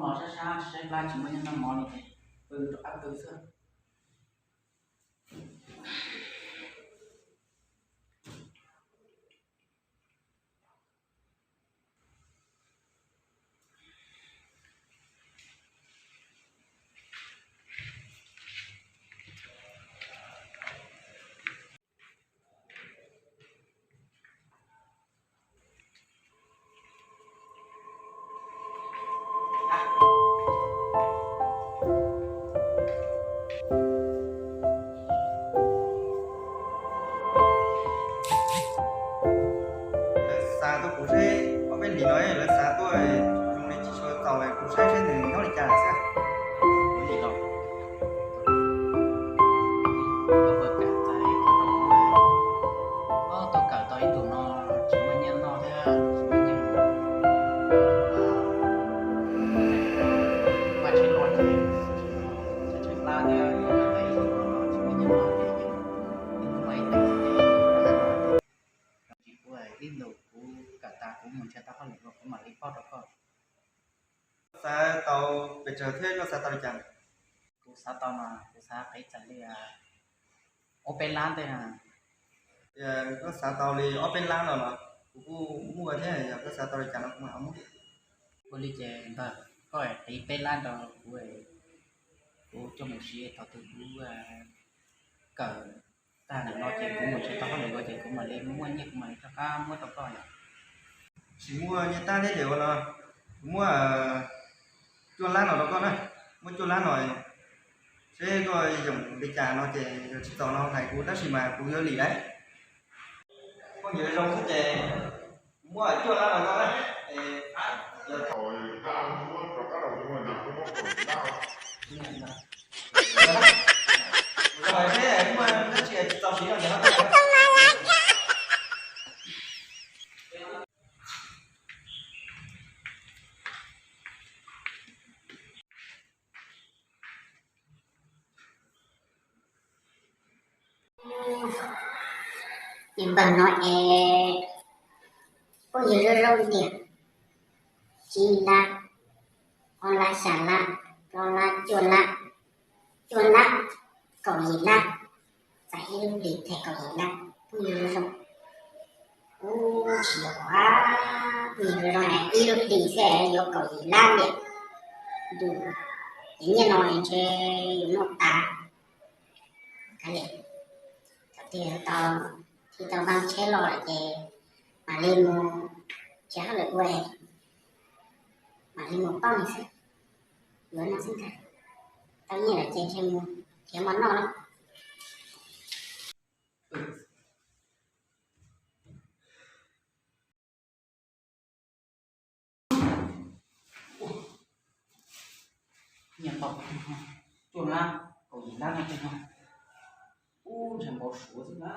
Los sab sab saib plab tsis muaj nyiaj noj mov li ces pw rov qab pw xwb. Lawv xa tuaj kuv saib ob peb hlis no, lawv xa tuaj zoo li tsis tshua txaus, kuv saib saib nws nyob li cas lawm xwb. Tuaj kawm tau ib tug no tsis muaj nyiaj noj thiab, vaj tsheb loj ces tshaib tshaib plab thiab, tuaj kawm tau ib tug no tsis muaj nyiaj noj ces yeej muaj ib tug tsis pub ib ntus kuv kawm tas kuv mus nrhiav tau hauj lwm kuv mam li paub rau koj. Xav tau pes tsawg thiab koj xav tau li cas? Kuv xav tau mas kuv xav qev txawm li ob peb lab ntej na. Koj xav tau li ob peb lab no los kuv kuj muaj thiab, yog koj xav tau li cas no kuv mam muab. Ua li ces ntawd koj qev peb lab rau kuv, kuv coj mus siv thaum twg kuv kawm tag ntawm no ces kuv mus nrhiav tau hauj lwm ces kuv mam li muaj nyiaj kuv mam li rov qab muab rau koj yom. Tsis muaj nyiaj tag thiab ces ua no, kuv muab cuaj lab no rau koj na, muab cuaj lab no, seb koj yoom li cas no ces yog tsis txaus no hais kuv tab sis mas kuv yuav lim lawm. Phooj ywg zoo xwb ces kuv muab cuaj lab no rau koj na. Ces npawg no es phooj ywg zoo zoo tiag, tsib lab, ob lab, xya lab, plaub lab, cuaj lab, cuaj lab, kaum yim lab, txais ib lub hlis thiaj kaum yim lab, phooj ywg zoo zoo. Ub, tsis yog, phooj ywg zoo zoo, ib lub hlis xwb yuav kaum yim lab li. Ces nyiaj no ntshe yus noj tas. Kav liam, thaum twg tau, thiaj tau npaj tsheb los lawm ces mam li mus, tsis hauj lwm ua, mam li mus pauj nws xwb. Yuav no xwb ntag, tau nyiaj lawm ces ntshe mus nrhiav mov noj lauj. Nyiaj tau cuaj lab kaum yim lab no tej no. Ub, ntshe npau suav xwb na.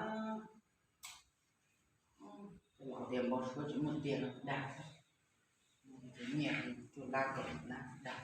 Los tias npau suav tsis muaj tiag no dag xwb. Nyiaj cuaj lab kaum yim lab dag.